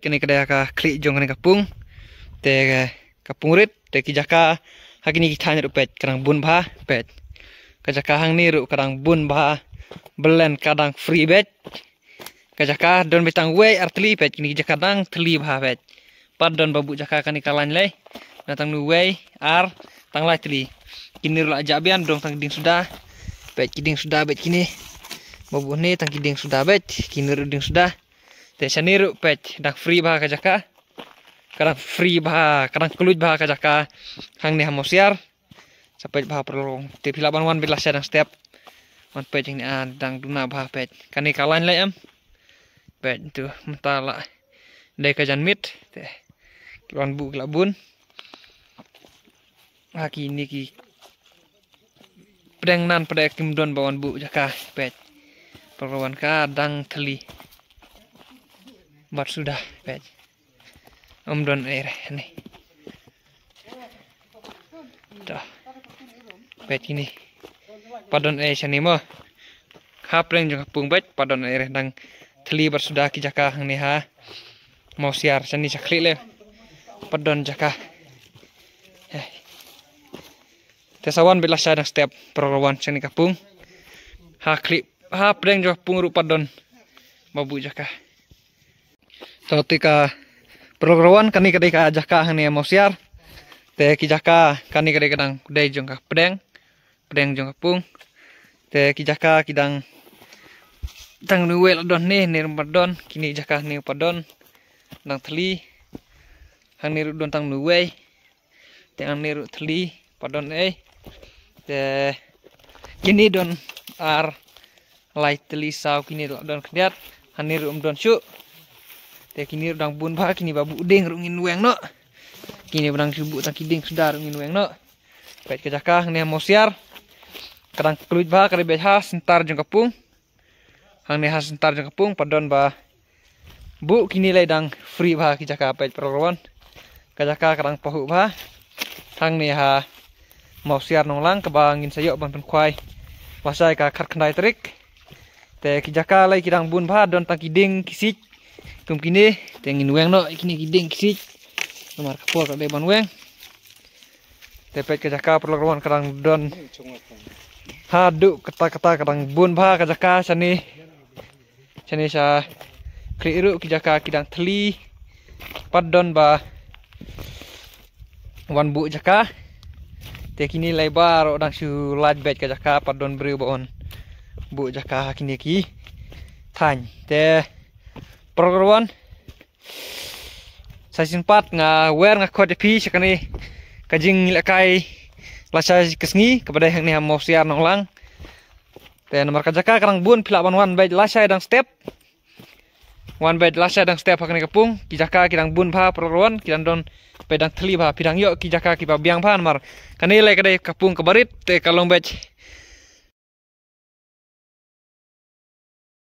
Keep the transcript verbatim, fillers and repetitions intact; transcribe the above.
Kane ka dei ka khlieh jong kane ka pung. Te ka pung rit, te ki jaka ha kine ki thaiñ ruh peit ka dang bun bha, peit. Ka jaka hangne ruh ka dang bun bha, belen ka dang free, peit. Ka jaka don beit tang wei ar tylli, peit, kine ki jaka dang tylli bha, peit. Pat don ba buh jaka kane ka lain lei. Na tang nu wei ar tang lai tylli. Kine ruh la jah bian, don tang ki dieng suda. Peit, ki dieng suda, peit, kine. Ba buh ne tang ki dieng suda, peit, kine ruh dieng suda. Te shane ruh, peit, dang free bha ka jaka. Ka dang free bha, ka dang kylluid bha ka jaka hangne ha Mawsiar. Sa peit bha paralok. Te phi lah ban wan beit lashai dang step. Wan peit hangne, ah, dang duna bha, peit. Kane ka lain lei em. Peit tu mynta la dei ka janmiet. Te ki wan buh ki la bun. Ha kine ki pdeng nan pat kim don ba wan buh jaka, peit. Paralok, ka dang tylli bad suda, peit. Ym don ei re ne. To. Peit kine. Pat don ei shane mo. Ha pdeng jong ka pung, peit, pat don ei re, dang tylli bad suda ki jaka hangne ha Mawsiar, shane sha khlieh lei. Pat don jaka. Eh. Te sa wan beit lashai dang step, paralok, wan shane ka pung. Ha khlieh, ha pdeng jong ka pung ruh pat don ba buh jaka. To, te ka, paralok, wan, kane ka dei ka jaka hangne Mawsiar. Te ki jaka kane ka dei ka dang dei jong ka pdeng, pdeng jong ka pung. Te ki jaka ki dang tang nu wei la don ne, ne ruh pat don, kine jaka ne pat don. Dang tylli. Hangne ruh don tang nu wei. Te hangne ruh tylli, pat don ei. Te kine don ar lai tylli saw, kine la don khyndiat. Hangne ruh ym don shuh. Te kine ruh dang bun bha, kine ba buh dieng ruh ngin weng noh. Kine ba dang shu buh tang ki dieng suda ruh ngin weng noh. Peit ka jaka hangne Mawsiar. Ka dang kylluid bha, ka dei beit ha center jong ka pung. Hangne ha center jong ka pung pat don ba buh kine lei, dang free bha ki jaka, peit, paralok. Ka jaka ka dang pahuh bha. Hangne ha Mawsiar Nonglang kaba ngin sa ïoh ban pynkhwai lashai ka khatkhyndai tarik. Te ki jaka lei ki dang bun bha, don tang ki dieng ki siej kum kine, te ngin weng noh kine ki dieng ki siej. Namar ka por ka dei ban weng. Te peit ka jaka, paralok, ka dang don haduh katta katta, ka dang bun bha ka jaka shane. Shane sha khlieh ruh ki jaka ki dang tylli. Pat don ba wan buh jaka. Te kine lei baroh dang shu lait beit ka jaka, pat don briew ba wan buh jaka ha kine ki thaiñ. Te paralok, sa shisien pat nga wer nga khot ïa phi sha kane ka jingïalehkai lashai ka sngi kaba dei hangne ha Mawsiar Nonglang. Te namar ka jaka ka dang bun, phi lah ban wan beit lashai dang step. Wan beit lashai dang step ha kane ka pung. Ki jaka ki dang bun bha, paralok, ki dang don beit, dang tylli bha, phi dang ïoh ki jaka kiba biang bha, namar kane lei ka dei ka pung kaba rit, te ka long beit